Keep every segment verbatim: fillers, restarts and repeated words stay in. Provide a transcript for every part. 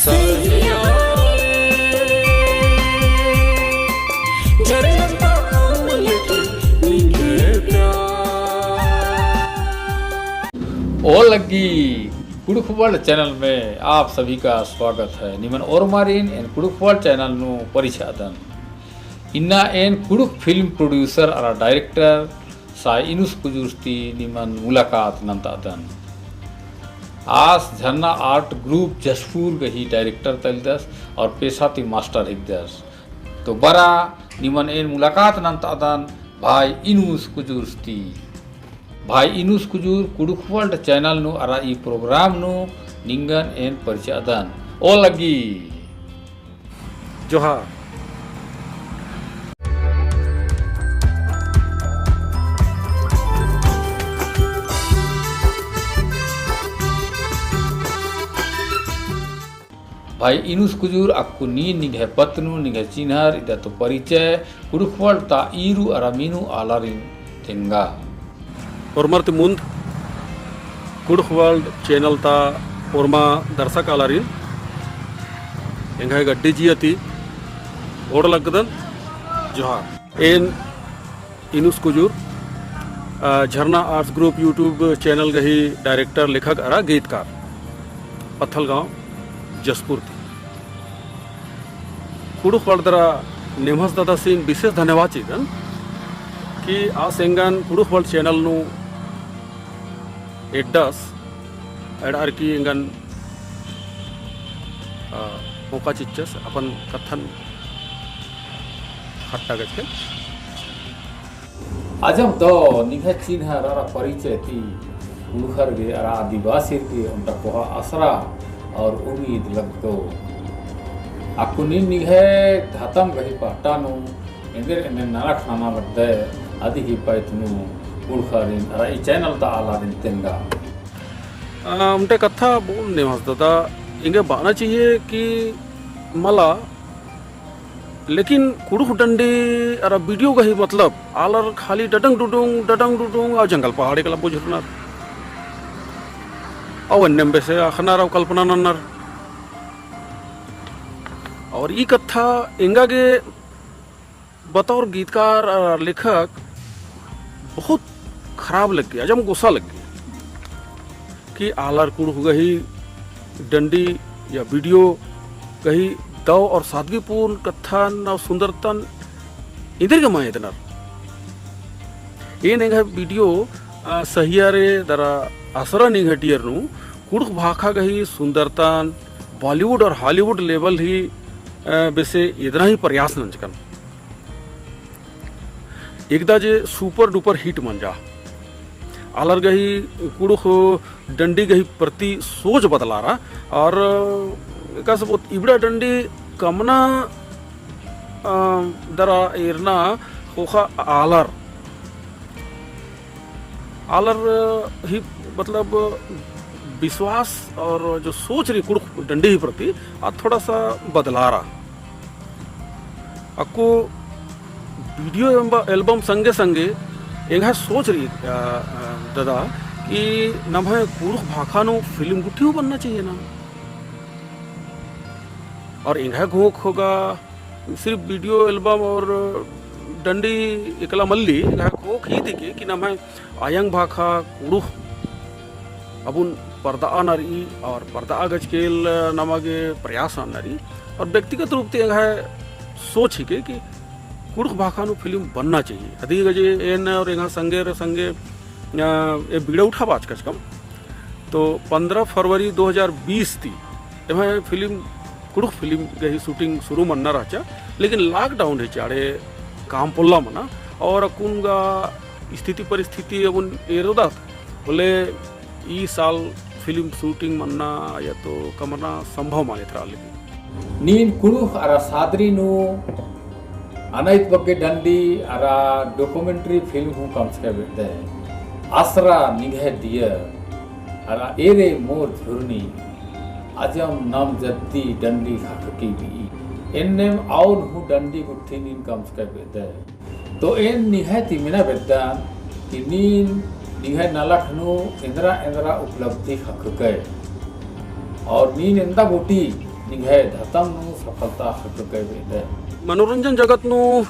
ओ लग्गी, कुँड़ुख़ World channel में आप सभी का स्वागत है। निमन ओर्मारिन एन कुँड़ुख़ World channel नू परिछादन। इन्ना एन कुँड़ुख़ film producer अरा director साय इनुस कुजूर ती निमन मुलाकात नन्तअदन। आस झरना art group जशपुर गही director तलदस और पेशा ती master हिकदस। तो बरा निमन एन मुलाकात नन्तअदन भाई इनुस कुजूर ती। भाई इनुस कुजूर कुँड़ुख़ World channel नू अरा ई program नू निंगन एन परिछादन। ओ लग्गी। जोहार। भाई इनुस कुजूर, अक्कु नीन निंग्है पत्त नू, निंग्है चिन्हर, इदा तो परिचय कुँड़ुख़ World ता ईरू अरा मीनू आलारिन तेंगा। ओर्मर ती मुन्द कुँड़ुख़ World channel ता ओर्मा दर्शक आलारिन एंग्है गड्डी जिया ती ओड़ लग्गदन। जोहार। एन इनुस कुजूर, अ, झरना Arts Group YouTube channel गही director, लेखक अरा गीतकार, पत्थलगांव, जशपुर ती। कुँड़ुख़ World दरा नेम्हस दादासिन विशेष धन्यवाद चिअदन कि आस एंगन कुँड़ुख़ World channel नू एड्डस, एड़अर की एंगन, अ, मौका चिच्चस अपन कत्थन खट्टा गचके। अजम दव निंग्है चिन्हर अरा परिचय ती कुँड़ुख़र गे अरा आदिवासिर गे ओन्टा कोहा असरा और उम्मीद लग्गो। अक्कु नीन निंग्है धतम गही पहटा नू एन्देर एन्देर नलख नना लगदय, अदी ही पैत नू कुँड़ुख़ारिन अरा ई channel ता आलारिन तेंगा। आ, ओन्टे कत्था बओन नेम्हस दादा, एंगे बअना चाहिए कि मला लेकिन कुँड़ुख़ डंडी अरा video गही मतलब आलर खाली डडंग डुडुंग, डडंग डुडुंग, अउ जंगल पहाड़ एकला बुझुरनर। अउ एन्नेम बेसे अख़नर अउ कल्पना नन्नर। और ई कत्था एंगा गे बतौर गीतकार अरा लेखक बहुत खराब लग्गी, अजम गोसा लग्गी कि आलर कुँड़ुख़ गही डंडी या video गही दव और सादगीपूर्ण कत्थन और सुंदरतन एन्देर गे मल एदनर। एन एंग्है video, आ, सहियारे दरा असरा निंग्है डियर नू कुँड़ुख़ भाखा गही सुंदरतन Bollywood और Hollywood level ही, आ, बेसे एदना ही प्रयास नंजकन। एकदा जे super duper hit मंजा। आलर गही कुँड़ुख़ डंडी गही प्रति सोच बदलारा और एकासे बहुत इबड़ा डंडी कमना, अ, दरा एरना ख़ोख़ा आलर, आलर ही मतलब विश्वास और जो सोच रई कुँड़ुख़ डंडी ही प्रति, आ थोड़ा सा बदलारा। अक्कु video एम्बा-, album संगे संगे एंग्है सोच रई, अ, अ, ददा कि नम्है कुँड़ुख़ भाखा नू film गुट्ठी हूँ बनना चाहिए ना। और एंग्है घोख होगा सिर्फ video album और डंडी एकला मल्ली, एंग्है घोख ही दिके कि नम्है अयंग भाखा कुँड़ुख़ अबुन परदआ नरई और परदआ गचकेल नमा गे प्रयास नन्नरई। और व्यक्तिगत रूप ती एंग्है सोच हिके कि कुँड़ुख़ भाखा नू film बनना चाहिए। अदी गजे एन और एंग्है संगे रे संगे, अ, ए बीड़ा उठाबाचकम। तो पन्द्रह फरवरी दो हज़ार बीस ती एम्है film, कुँड़ुख़ film गही shooting शुरू मन्ना रहचा, लेकिन lockdown ही चाड़े काम पोल्ला मना, और अक्कुन गा स्थिति परिस्थिति अबुन एरोदत, होले ई साल film shooting मन्ना या तो कमना संभव मल एथरा लगी। नीन कुँड़ुख़ अरा सादरी नू अनैत बग्गे डंडी अरा documentary film हूँ कमचका बेद्दय। असरा निंग्है डियर अरा एरे मोर झुरनी अजम नम जद्दी डंडी ख़क्खकी बई। एन्नेम अउन हूँ डंडी गुट्ठी नीन कमचका बेद्दय। तो एन निंग्है ती मेना बेद्दन कि नीन निंग्है नलख नू एन्दरा एन्दरा उपलब्धि ख़क्खकय। और नीन एन्दा गूटी निंग्है धतम नू सफलता ख़क्खरकय बेद्दय। मनोरंजन जगत नू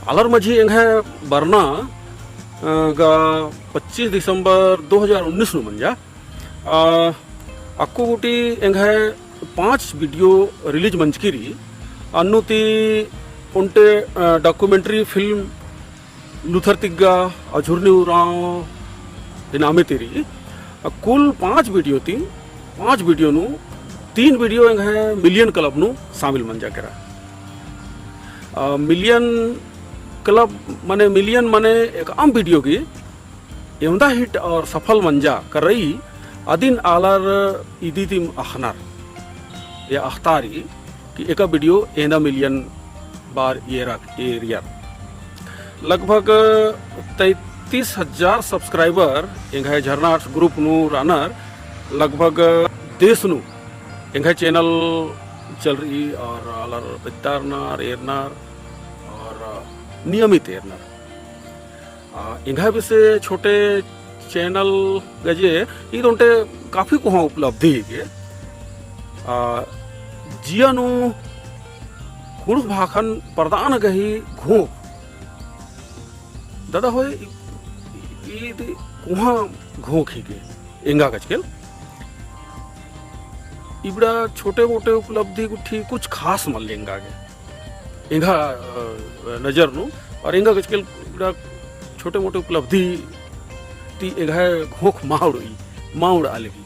आलर मझी एंग्है बरना, अ, गा पच्चीस दिसंबर दो हज़ार उन्नीस नू मंजा। अ, अक्कु गूटी एंग्है पाँच video release मंजकी रई। अन्नु ती ओन्टे, अ, documentary film लूथर तिग्गा, अझुरनी उराँव, इनामे ती रई। अ, कुल पाँच video ती, पाँच video नू तीन video एंग्है Million Club नू शामिल मंजा केरा। अ, Million Club मने, million मने एकअम video गे एवंदा hit और सफल मंजा करई अदिन आलर इदी तिम अख़नर या अख़तारी कि एका video एवंदा million बार एरा, एरियर। लगभग तैंतीस हजार subscriber एंग्है झरना Arts group नू रअनर। लगभग देश नू एंग्है channel चल रई और आलर पित्तारनर, एरनर और नियमित एरनर। आ, एंग्है बेसे छोटे channel गजे, ईद ओन्टे काफी कोहाँ उपलब्धि हिके। आ, जिया नू कुँड़ुख़ भाखन परदअना गही घोख। दादा होय, ईद कोहाँ घोख हिके, एंगा गजकेल। इबड़ा छोटे मोटे उपलब्धि गुट्ठी कुछ खास मल्ले एंगा गे। एंगा, अ, नजर नू, और एंगा गजकेल इबड़ा छोटे मोटे उपलब्धि ती एंग्है घोख मा उड़ई, मा उड़आ लगी।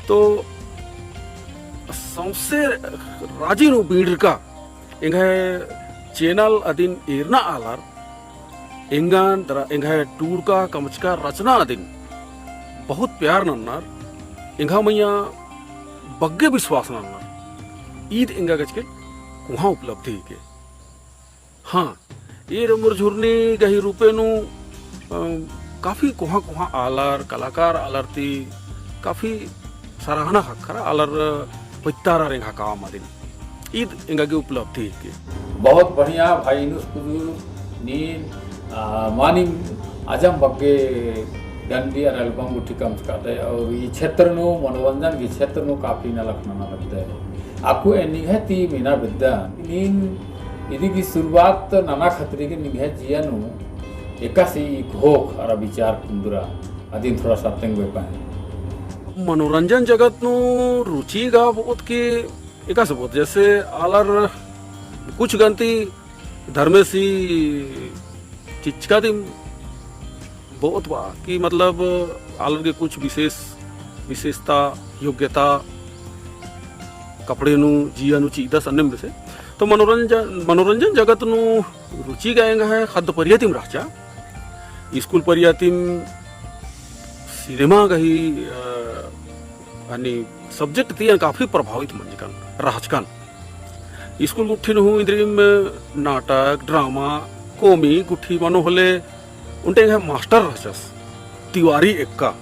तो सौंसे राजी नू बीड़रका एंग्है channel अदिन एरना आलर एंगन दरा एंग्है टूड़का कमचका रचना अदिन बहुत प्यार नन्नर, एंग्है मइय्याँ बग्गे विश्वास नन्नर। ईद एंगा गजकेल कोहाँ उपलब्धि हिके। हाँ, ईर मुरझुरनी गही रूपे नू, अ, काफी कोहाँ कोहाँ आलर, कलाकार आलर ती काफी सराहना ख़क्खरा आलर पत्तारर एंग्है काम अदिन। ईद एंगा गे उपलब्धि हिके। बहुत बढ़िया भाई इनुस कुजूर नीन, आ, मानिम अजम बग्गे डंडी और album गुट्ठी कमचकादय और ई क्षेत्र नू मनोरंजन गही क्षेत्र नू काफी नलख नना लगदय। अक्कु एन निंग्है ती मेना बेद्दन नीन इदी गही शुरुआत नना खतरी गे निंग्है जिया नू एकासे ई घोख अरा विचार कुन्दरा अदिन थोड़ा सा तेंगबे पहें। मनोरंजन जगत नू रुचि गा बहुत के एकासे बहुत, जैसे आलर कुछ गन्ती धर्मेसी चिचका दिम बहुत बा कि मतलब आलर गे कुछ विशेष विशेषता, योग्यता, कपड़े नू, जिया नू चिदस अन्नेम बेसे। तो मनोरंजन, मनोरंजन जगत नू रुचि गा एंग्है ख़द्द परिया तिम रहचा। स्कूल परिया तिम सिनेमा गही, अ, अन्ने subject ती एन काफी प्रभावित मंजकन, रहचकन। स्कूल गुट्ठी नू हूँ इन्द्रिम नाटक, drama, कोमी गुट्ठी मनो होले ओन्टे एंग्है मास्टर रहचस, तिवारी एक्का।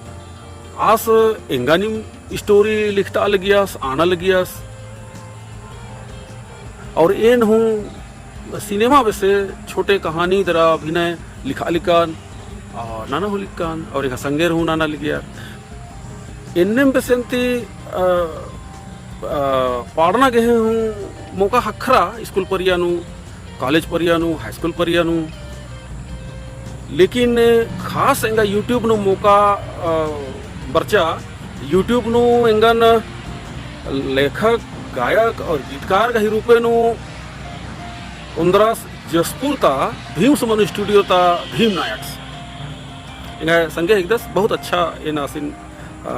आस एंगा नीम story लिखता लगियस, आना लगियस। और एन हूँ सिनेमा बेसे छोटे कहानी दरा अभिनय लिखा लिकन, और नना हूँ लिकन, और एंग्है संगेर हूँ नना लगियर। एन्नेम बेसेन्ती, अ, अ, पाड़ना गही हूँ मौका ख़क्खरा स्कूल परिया नू, college परिया नू, high school परिया नू। लेकिन खास एंगा YouTube नू मौका, अ, बरचा, YouTube नू एंगन लेखक, गायक और गीतकार गही रूपे नू ओन्द्रस जशपुर ता भीम सुमन studio ता भीम नायक्स। एंग्है संगे हिकदस बहुत अच्छा एन आसिन, अ,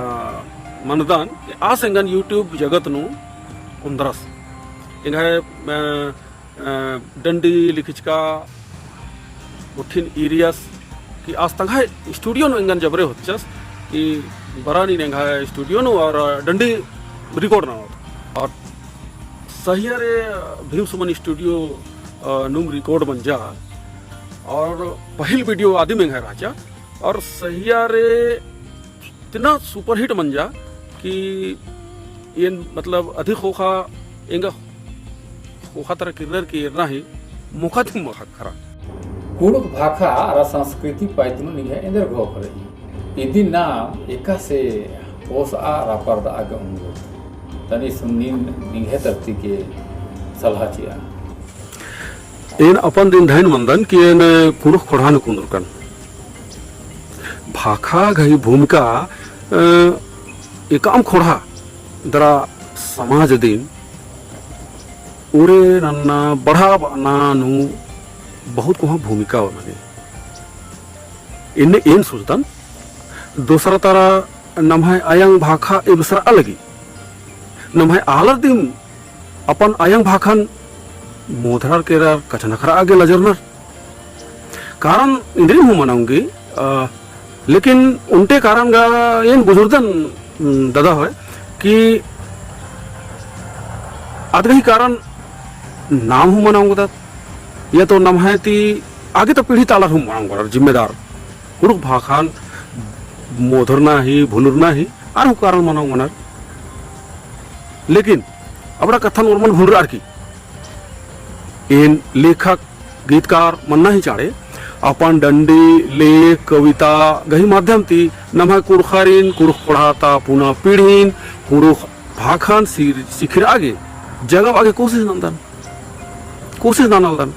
मनदन कि आस एंगन YouTube जगत नू ओन्द्रस। एंग्है, अ, अ, डंडी लिखिचका गुट्ठिन ईरियस कि आस तंग्है studio नू एंगन जबरे होचस कि बरा नीन एंग्है studio नू और डंडी record ननोत। और सहिया रे भीम सुमन studio, अ, नुम record मंजा और पहिल video आदिम एंग्है रहचा और सहिया रे इतना superhit मंजा कि एन मतलब अधिक ख़ोख़ा एंगा ख़ोख़ा तरा किर्रर की एरना ही मौका दिम ख़क्खरा। कुँड़ुख़ भाखा अरा संस्कृति पाइत नू निंग्है एन्देर घोख रई। इदिन नाम एकासे पोसआ अरा परदआ गे ओंगोत। तनी सुन्नीन निंग्है तरती के सलाह चिआ। एन अपन दिन धइन मंदन कि एन कुँड़ुख़ ख़ोंड़हा नू कुन्दुरकन। भाखा गही भूमिका, अ, एकअम ख़ोंड़हा दरा समाज दिन उरे नन्ना बढ़ा बअना नू बहुत कोहाँ भूमिका होना। एन्ने एन सोचदन, दोसरा तरा नम्है अयंग भाखा एबसरआ लगी। नम्है आलर दिम अपन अयंग भाखन मोधरर केरर, कछनखरआ गे लजरनर। कारण इन्द्रिम हूँ मना ओंगी, अ, लेकिन ओन्टे कारण गा एन बुझुरदन, उम, ददा होय कि अदगही कारण नाम हूँ मना ओंगदत, या तो नम्है ती आगे ता पीढ़ी ता आलर हूँ मना ओंगनर जिम्मेदार। कुँड़ुख़ भाखान मोधरना ही, भुलुरना ही, आर हूँ कारण मना ओंगनर। लेकिन अबड़ा कत्थन ओर्मन भुलुरअर की एन लेखक, गीतकार मन्ना ही चाड़े, अपन डंडी, लेख, कविता गही माध्यम ती नम्है कुँड़ुख़ारिन, कुँड़ुख़ ख़ोंड़हा ता पुना पीढ़ीन, कुँड़ुख़ भाखान सिर-, सिखिरआ गे, जगाबआ गे कोशिश नन्दन, कोशिश ननालदन।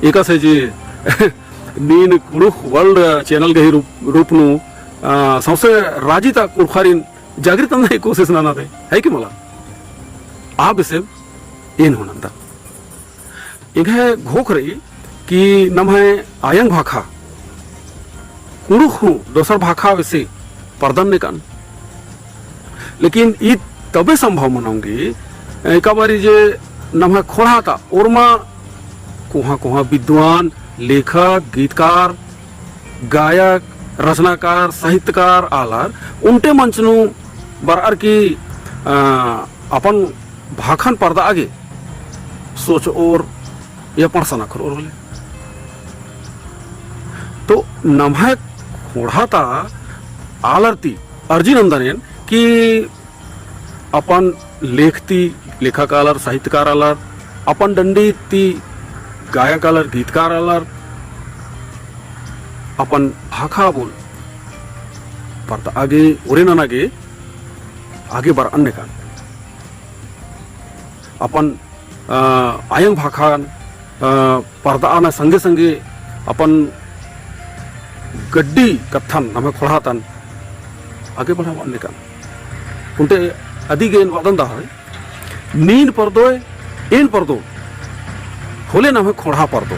एकासे जे नीन कुँड़ुख़ World channel गही रूप, रूप नू, आ, सौंसे राजी ता कुँड़ुख़ारिन जागृत नन्ना ही कोशिश ननादय, है कि मला? आ बेसे एन हूँ नन्दन। एंग्है घोख रई कि नम्है अयंग भाखा कुँड़ुख़ हूँ दोसर भाखा बेसे परदन नेकन। लेकिन ई तबे संभव मना ओंगी, एका बारी जे नम्है ख़ोंड़हा ता ओर्मा कोहाँ कोहाँ विद्वान, लेखक, गीतकार, गायक, रचनाकार, साहित्यकार आलर ओन्टे मंच नू बरअर की, अ, अपन भाखन परदआ गे सोचओर या पड़सन अखरओर होले। तो नम्है ख़ोंड़हा ता आलर ती अर्जी नन्दन एन कि अपन लेख ती लेखक आलर, साहित्यकार आलर, अपन डंडी ती गायक आलर, गीतकार आलर, अपन भाखा बोल परदआ गे, उरे नना गे आगे बरअन नेकन। अपन, अ, अयंग भाखान, अ, परदआना संगे संगे अपन गड्डी कत्थन नम्है ख़ोंड़हा तन आगे बढ़ाबअन नेकन। ओन्टे अदिगे एन बअदन दहय, नीन परदोय, एन परदोन, होले नम्है ख़ोंड़हा परदो।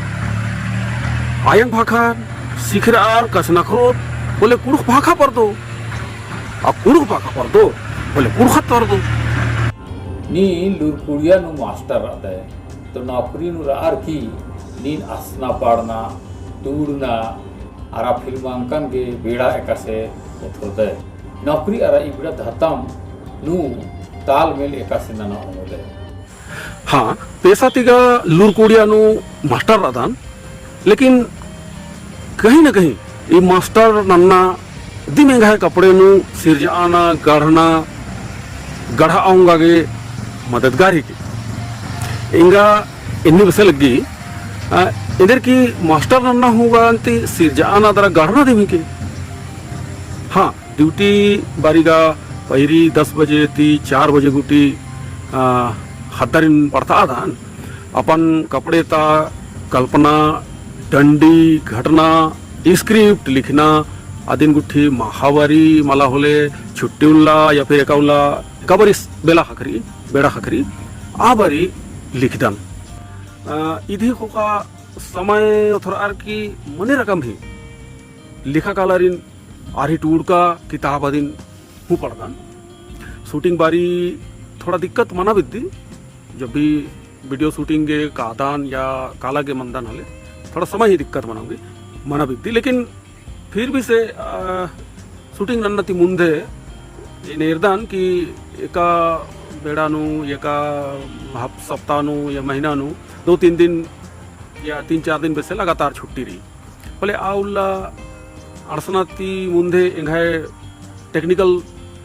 अयंग भाखान सिखिरअर, कछनखरओर, होले कुँड़ुख़ भाखा परदो। आ कुँड़ुख़ भाखा परदो, होले कुँड़ुख़त परदो। नीन लूरकुड़िया नू मास्टर रअदय, तो नौकरी नू रअर की नीन असना पाड़ना, टूड़ना, अरा फिल्मांकन गे बेड़ा एकासे ओथोरदय। नौकरी अरा इबड़ा धतम नू तालमेल एकासे नना ओंगोदय। हाँ, पेसा ती गा लूरकुड़िया नू मास्टर रअदन, लेकिन कहीं न कहीं ई मास्टर नन्ना दिम एंग्है कपड़े नू सिरजअना, गढ़ना, गढ़आ ओंगा गे मददगार हिके। एंगा एन्ने बेसे लग्गी, आ, एन्देर की मास्टर नन्ना हूँ गा अन्ती सिरजअना दरा गढ़ना दिम हिके। हाँ, ड्यूटी बारी गा पहिरी दस बजे ती चार बजे गूटी, आ, ख़द्दारिन पड़तादन। अपन कपड़े ता कल्पना, डंडी, घटना, स्क्रिप्ट लिखना, अदिन गुट्ठी महावारी मला होले छुट्टी उल्ला या फिर एका उल्ला एका बारी बेला ख़क्खरी, बेड़ा ख़क्खरी, आ बारी लिखदन। आ, इदी ख़ोख़ा समय ओथोरअर की मने रकम ही लेखक आलारिन आर ही टूड़का किताब अदिन हूँ पढ़दन। शूटिंग बारी थोड़ा दिक्कत मना बिद्दी, जब भी वीडियो शूटिंग गे कादन या काला गे मंदन होले, थोड़ा समय ही दिक्कत मना ओंगी, मना बिद्दी। लेकिन फिर भी से, आ, शूटिंग नन्ना ती मुन्दे एन एरदन कि एका बेड़ा नू, एका हफ-, सप्ताह नू या महीना नू दो तीन दिन या तीन चार दिन बेसे लगातार छुट्टी रई। होले आ उल्ला अंड़सना ती मुन्दे एंग्है technical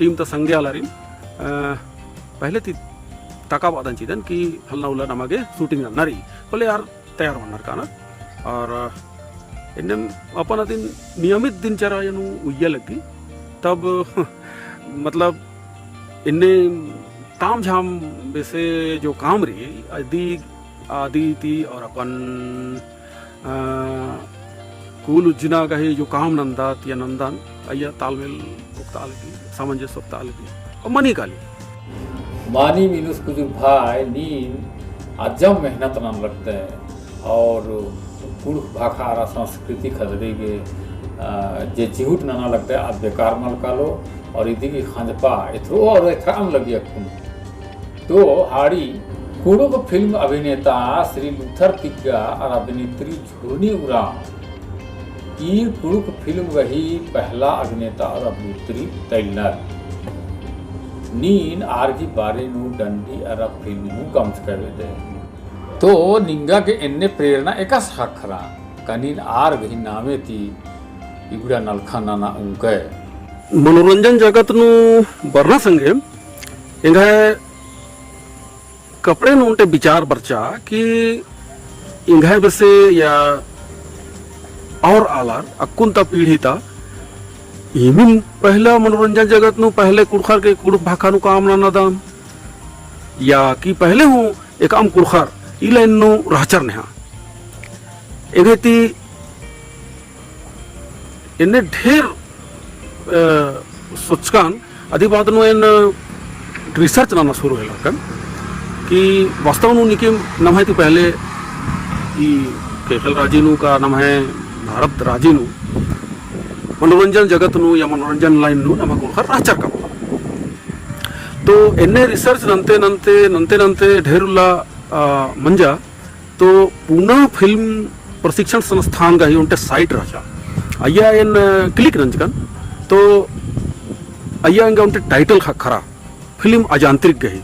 team ता संगे आलारिन, अ, पहले ती तकाबअदन चिदन कि फलना उल्ला नमा गे shooting नन्ना रई। होले आर तैयार मन्नर कानर। और एन्नेम अपन अदिन नियमित दिनचर्या नू उइया लग्गी। तब मतलब एन्ने ताम झाम बेसे जो काम रई, अदी, अदी ती और अपन, अ, कुल उज्जना गही जो काम नंदत या नंदन, अइय्या तालमेल ओक्ता लगी, सामंजस्य ओक्ता लगी, और मनी काली। मानिम इनुस कुजूर भाई नीन अजम मेहनत नना लगदय और कुँड़ुख़ भाखा अरा संस्कृति ख़द्दर गे, अ, जे चिहुट नना लगदय, अद बेकार मल कालो और इदी गही खंजपा एथरो और एथरम लगी अक्कुन। तो हाड़ी कुँड़ुख़ फिल्म अभिनेता श्री लूथर तिग्गा और अभिनेत्री झुरनी उराँव ई कुँड़ुख़ फिल्म गही पहला अभिनेता और अभिनेत्री तइलनर। नीन आर गही बारे नू डंडी अरा फिल्म हूँ कमचका बेद्दय। तो निंगा गे एन्ने प्रेरणा एकासे ख़क्खरा, का नीन आर गही नामे ती इबड़ा नलखा नना उंकय। मनोरंजन जगत नू बरना संगे एंग्है कपड़े नू ओन्टे विचार बरचा कि एंग्है बेसे या और आलर अक्कुन ता पीढ़ी ता इमिन पहला मनोरंजन जगत नू पहले कुँड़ुख़र गे कुँड़ुख़ भाखा नू काम ननादम या कि पहले हूँ एकअम कुँड़ुख़र ई line नू रहचर नेहा। एंग्है ती एन्ने ढेर, अ, सोचकन, अदी बाद नू एन research नना शुरू हेलरकन कि वास्तव नू निकिम नम्है ती पहले ई ख़ेख़ेल राजी नू का नम्है भारत राजी नू मनोरंजन जगत नू या मनोरंजन line नू नम्है कुँड़ुख़र रहचर का। तो एन्ने research नन्ते नन्ते, नन्ते नन्ते ढेर उल्ला, अ, मंजा तो पूना फिल्म प्रशिक्षण संस्थान गही ओन्टे site रहचा। अइय्या एन click नंजकन, तो अइय्या एंगा ओन्टे title ख़क्खरा, फिल्म अजान्त्रिक गही।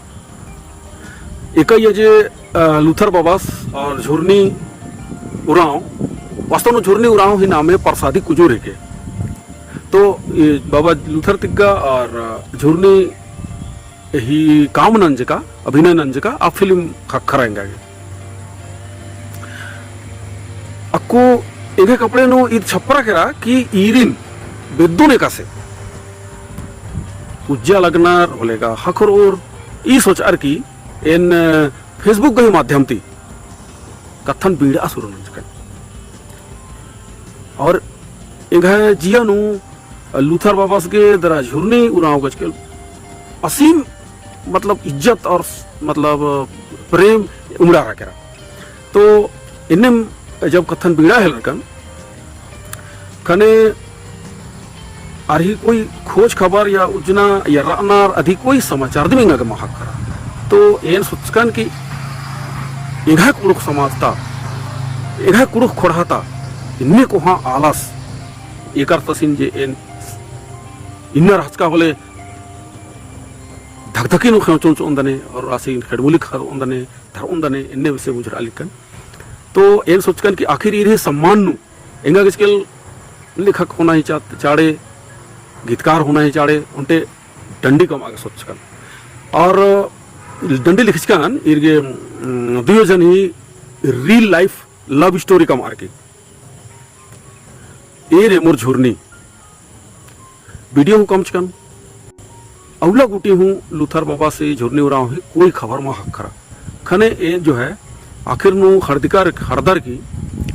एका अइय्या जे, अ, लूथर बाबस और झुरनी उराँव, वास्तव नू झुरनी उराँव ही नामे परसादी कुजूर हिके। तो ये बाबा लूथर तिग्गा और, अ, झुरनी ही काम नंजका, अभिनय नंजका, आ फिल्म ख़क्खरा एंगा गे। अक्कु एंग्है कपड़े नू ईद छपरा केरा कि ईरिन बेद्दोन एकासे। उज्जा लगनर होले गा ख़क्खरओर ई सोचअर कि एन Facebook गही माध्यम ती कत्थन बीड़ा शुरू नंजकन। और एंग्है जिया नू लूथर बाबस गे दरा झुरनी उराँव गचकेल असीम मतलब इज्जत और मतलब प्रेम उमड़ा रहा केरा। तो एन्नेम जब कत्थन बीड़ा हेलरकन ख़ने आर ही कोई खोज खबर या उज्जना या रअनर अदी कोई समाचार दिम एंगा गे मल ख़क्खरा। तो एन सोचकन कि एंग्है कुँड़ुख़ समाज ता, एंग्है कुँड़ुख़ ख़ोंड़हा ता, एन्ने कोहाँ आलस एकर तसिन जे एन इन्ना रहचका होले धकधकी नू ख़ेंचोन चिओन दने और आसिन खेड़मुली ख़रओन दने, धरओन दने, एन्ने बेसे बुझरआ लिक्कन। तो एन सोचकन कि आखिर ईर ही सम्मान नू एंगा गचकेल लेखक होना ही चा-, चाड़े, गीतकार होना ही चाड़े, ओन्टे डंडी कमआ गे सोचकन। और डंडी लिखचकन, ईर गे, उम, दुयो जन ही real life love story कमअर की। ए रे मोर झुरनी। Video हूँ कमचकन। अउला गूटी हूँ लूथर बाबस झुरनी उराँव ही कोई खबर मल ख़क्खरा। ख़ने एन जो है आखिर नू ख़ड़दकर, ख़ड़दर की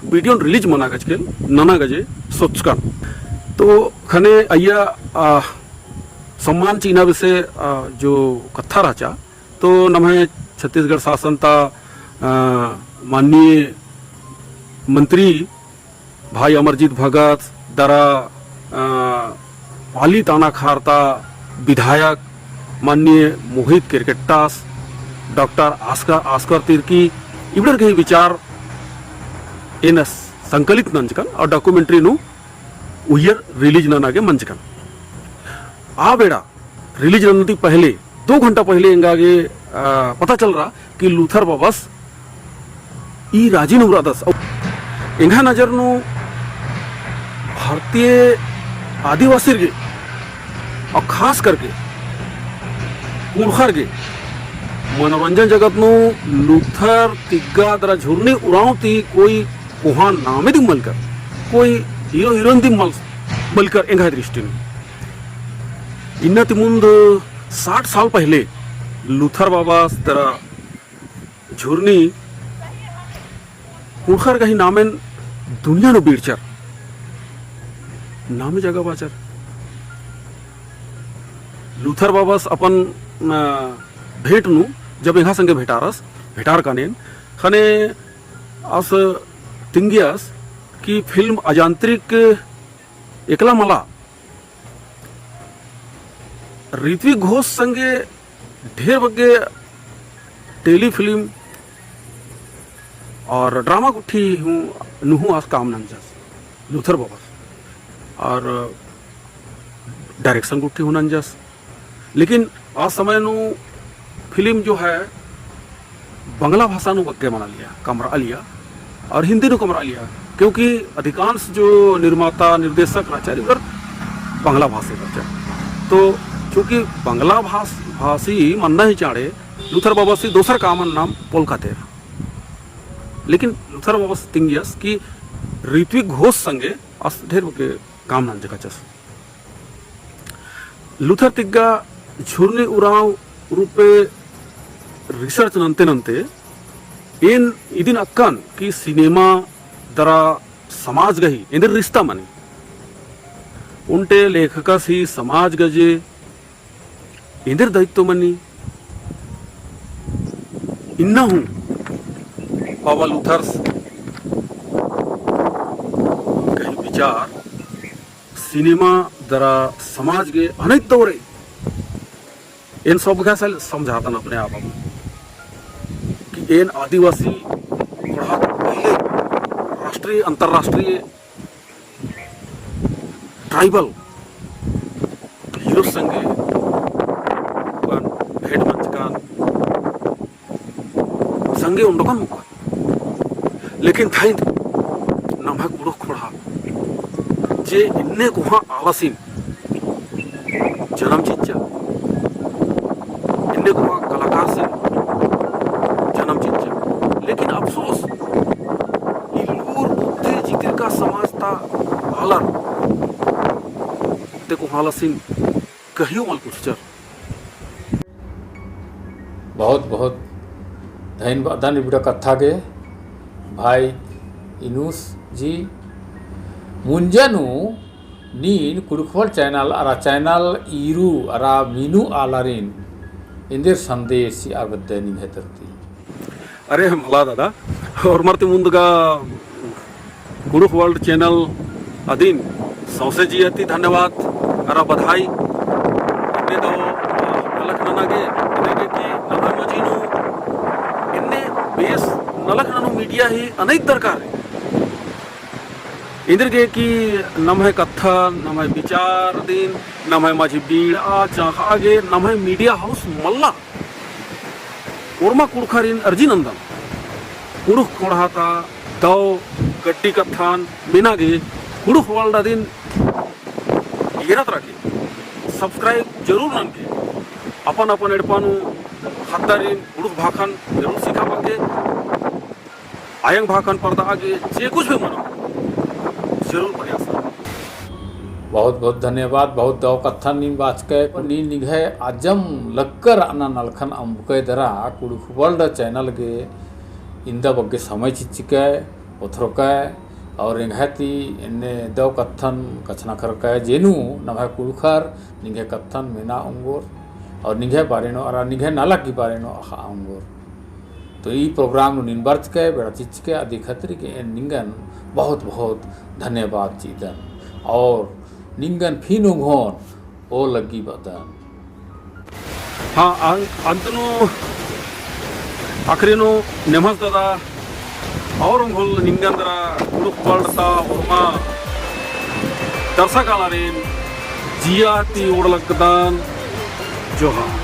video release मना गचकेल नना गजे सोचकन। तो ख़ने अइय्या, आ, सम्मान चिअना बेसे, आ, जो कत्था रहचा, तो नम्है छत्तीसगढ़ शासन ता, आ, माननीय मंत्री भाई अमरजीत भगत, दरा, अ, पाली ताना खार ता विधायक माननीय मोहित केरकेट्टास, डॉक्टर आस्कर, आस्कर तिर्की, इबड़र गही विचार एन संकलित नंजकन और documentary नू उइयर release नना गे मंजकन। आ बेड़ा release नन्ना ती पहले, दो घंटा पहले एंगा गे, आ, पता चलरा कि लूथर बाबस ई राजी नू रअदस। एंग्है नजर नू भारतीय आदिवासिर गे और खास करके कुँड़ुख़र गे मनोरंजन जगत नू लूथर तिग्गा दरा झुरनी उराँव ती कोई कोहाँ नामे दिम मलकर, कोई hero heroine दिम मल-, मलकर एंग्है दृष्टि नू। इन्ना ती मुन्द साठ साल पहले लूथर बाबस दरा झुरनी कुँड़ुख़र गही नामेन दुनिया नू बीड़चर, नामे जगह बाचर। लूथर बाबस अपन, अ, भेंट नू जब एंग्है संगे भेंटारस, भेंटार कानेन, ख़ने आस तिंगियस कि फिल्म अजांत्रिक एकला मला, ऋत्विक घोष संगे ढेर बग्गे टेली फिल्म और ड्रामा गुट्ठी हूँ, नू हूँ आस काम नंजस लूथर बाबस, और डायरेक्शन गुट्ठी हूँ नंजस। लेकिन आ समय नू फिल्म जो है बंगला भाषा नू बग्गे मनालिया, कमरालिया, और हिंदी नू कमरालिया, क्योंकि अधिकांश जो निर्माता, निर्देशक रहचा, उधर बंगला भाषी रहचा। तो चूँकि बंगला भाष-, भाषी मन्ना ही चाँड़े लूथर बाबसी दोसर कामन नाम पोलका तेरा। लेकिन लूथर बाबस तिंगियस कि ऋत्विक घोष संगे आस ढेर बग्गे काम नंजकाचस। लूथर तिग्गा झुरनी उराँव रूपे research नन्ते नन्ते एन इदिन अक्कन कि सिनेमा दरा समाज गही एन्देर रिश्ता मनी। ओन्टे लेखकस ही समाज गजे एन्देर दायित्व मनी। इन्ना हूँ बाबा लूथर्स गही विचार सिनेमा दरा समाज गे अनेक दौरे एन सब घासल समझातन अपने आप अब कि एन आदिवासी पढ़ा पहले राष्ट्रीय, अंतर्राष्ट्रीय tribal hero संगे अपन भेंट मंजकन संगे उंडकन मुका। लेकिन थाइन नम्है कुँड़ुख़ ख़ोंड़हा जे इन्ने कोहाँ आलासिन जनम चिच्चा, इन्ने कोहाँ कलाकारसिन जनम चिच्चा। लेकिन अफसोस, ई लूर बुद्धि चितिरका समाज ता आलर ते कोहाँ आलासिन कहियो मल कुछचर। बहुत बहुत धन्यवाद इबड़ा कत्था गे भाई इनुस जी। मुंजा नू नीन कुँड़ुख़ World channel अरा channel ईरू अरा मीनू आलारिन एन्देर संदेश चिअर बेद्दय निंग्है तरती? अरे मला दादा, ओर्मर ती मुन्दगा कुँड़ुख़ World channel अदिन सौंसे जिया ती धन्यवाद अरा बधाई। इन्ने दव, अ, नलख नना गे, इन्ने गे कि नम्है मझी नू इन्ने बेस नलख ननू media ही अनेक दरकार है। इन्देर गे कि नम्है कत्थन, नम्है विचार अदिन, नम्है मझी बीड़ा, चाहा गे नम्है media house मल्ला। ओर्मा कुँड़ुख़ारिन अर्जी नन्दन, कुँड़ुख़ ख़ोंड़हा ता दव गड्डी कत्थन मेना गे कुँड़ुख़ World अदिन एरा तरा गे subscribe जरूर ननके। अपन अपन एड़पा नू ख़द्दारिन कुँड़ुख़ भाखन जरूर सिखाबआ गे। अयंग भाखन परदआ गे जे कुछ भी मनो, जरूर प्रयास करो। बहुत बहुत धन्यवाद, बहुत दव कत्थन नीन बाचकय, नीन निंग्है अजम लक्कर अना नलखन अम्बकय दरा कुँड़ुख़ World channel गे इन्दा बग्गे समय चिच्चकय, ओथरकय, और एंग्है ती एन्ने दव कत्थन कछनखरकय, जेनू नम्है कुँड़ुख़र निंग्है कत्थन मेना ओंगोर, और निंग्है बारे नू अरा निंग्है नलख की बारे नू अख़आ ओंगोर। तो ई program नू नीन बरचकय, बेड़ा चिच्चकय, अदी खतरी के एन निंगन बहुत बहुत धन्यवाद चिअदन। और निंगन फिन ओंगोन ओ लग्गी बअदन। हाँ, अं-, अंत नू आखिरी नू नेम्हस दादा और ओंगोल निंगन दरा कुँड़ुख़ World ता ओर्मा दर्शक आलारिन जिया ती ओड़ लग्गदन। जोहार।